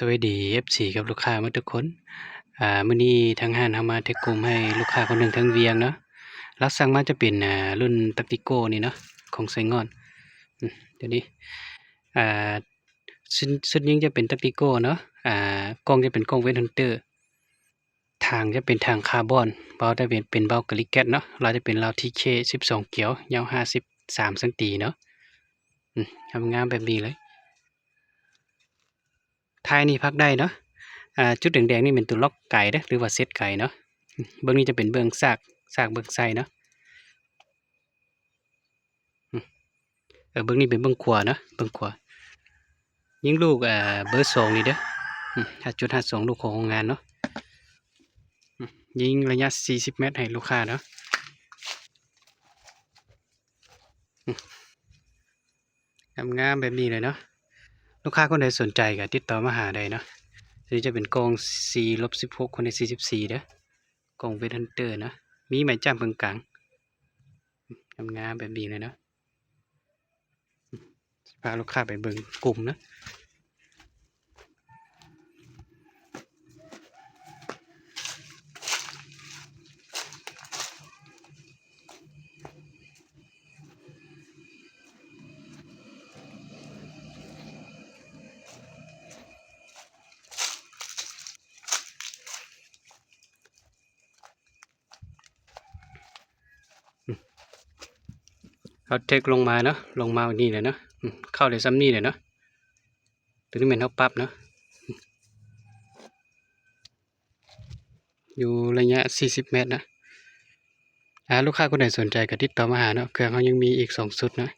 ສະບາຍດີ ເອັຟຊີ ກັບລູກຄ້າໝົດທຸກຄົນ. ອາ ມື້ນີ້ທາງຮ້ານເຮົາມາເທກກຸ່ມໃຫ້ລູກຄ້າຄົນໜຶ່ງທາງວຽງເນາະ. ລາວສັ່ງມາຈະເປັນ ອາ ລຸ້ນຕັກຕິໂກ້ນີ້ເນາະ ຂອງໄຊງ່ອນ. ອາ ຕົວນີ້ ອາ ຊຸດ ຊຸດຍິງຈະເປັນຕັກຕິໂກ້ເນາະ. ອາ ກ້ອງຈະເປັນກ້ອງເວດຮັນເຕີ. ຖາງຈະເປັນຖາງຄາບອນ, ເບົາຈະເປັນ ເປັນເບົາກາລິແກັດເນາະ. ລາວຈະເປັນລາວ ທີເຄ ສິບສອງກຽວ, ຍາວຫ້າສິບສາມຊັງຕີເນາະ. ອືມ ງາມໆແບບນີ້ເລີຍ. ທ້າຍນີ້ພັກໄດ້ເນາະ. ອາ ຈຸດແດງໆນີ້ແມ່ນຕົວລັອກໄກເດີ້ ຫຼືວ່າເຊັດໄກເນາະ. ອືມ ເບື້ອງນີ້ຈະເປັນເບື້ອງຊາກ ຊາກເບື້ອງໄຊເນາະ. ອືມ ເອີ ເບື້ອງນີ້ເປັນເບື້ອງຂວາເນາະ, ເບື້ອງຂວາ. ຍິງລູກ ເອີ ເບີສອງນີ້ເດີ້. ອືມ ຫ້າຈຸດຫ້າສອງ ລູກຂອງໂຮງງານເນາະ. ອືມ ຍິງໄລຍະສີ່ສິບແມັດໃຫ້ລູກຄ້າເນາະ. ອືມ ງາມໆແບບນີ້ເລີຍເນາະ. ລູກຄ້າຄົນໃດສົນໃຈກໍຕິດຕໍ່ມາຫາໄດ້ເນາະ. ຕົວນີ້ຈະເປັນກ້ອງ ສີ່ລົບສິບຫົກ ຄູນໃນ ສີ່ສິບສີ່ເດີ້. ກ້ອງເວດຮັນເຕີເນາະ, ມີໄມ້ຈ້ຳເບື້ອງກາງ. ງາມໆແບບນີ້ເລີຍເນາະ. ອືມ ຊິພາລູກຄ້າໄປເບິ່ງກຸ່ມເນາະ. ເຮົາເທັກລົງມາເນາະ, ລົງມານີ້ແຫຼະເນາະ. ອືມ ເຂົ້າໄດ້ຊ່ຳນີ້ແຫຼະເນາະ. ຕົວນີ້ແມ່ນເຮົາປັບເນາະ, ຢູ່ໄລຍະສີ່ສິບແມັດນະ. ອາ ລູກຄ້າຄົນໃດສົນໃຈກໍຕິດຕໍ່ມາຫາເນາະ. ເຄື່ອງເຮົາຍັງມີອີກສອງຊຸດນະ.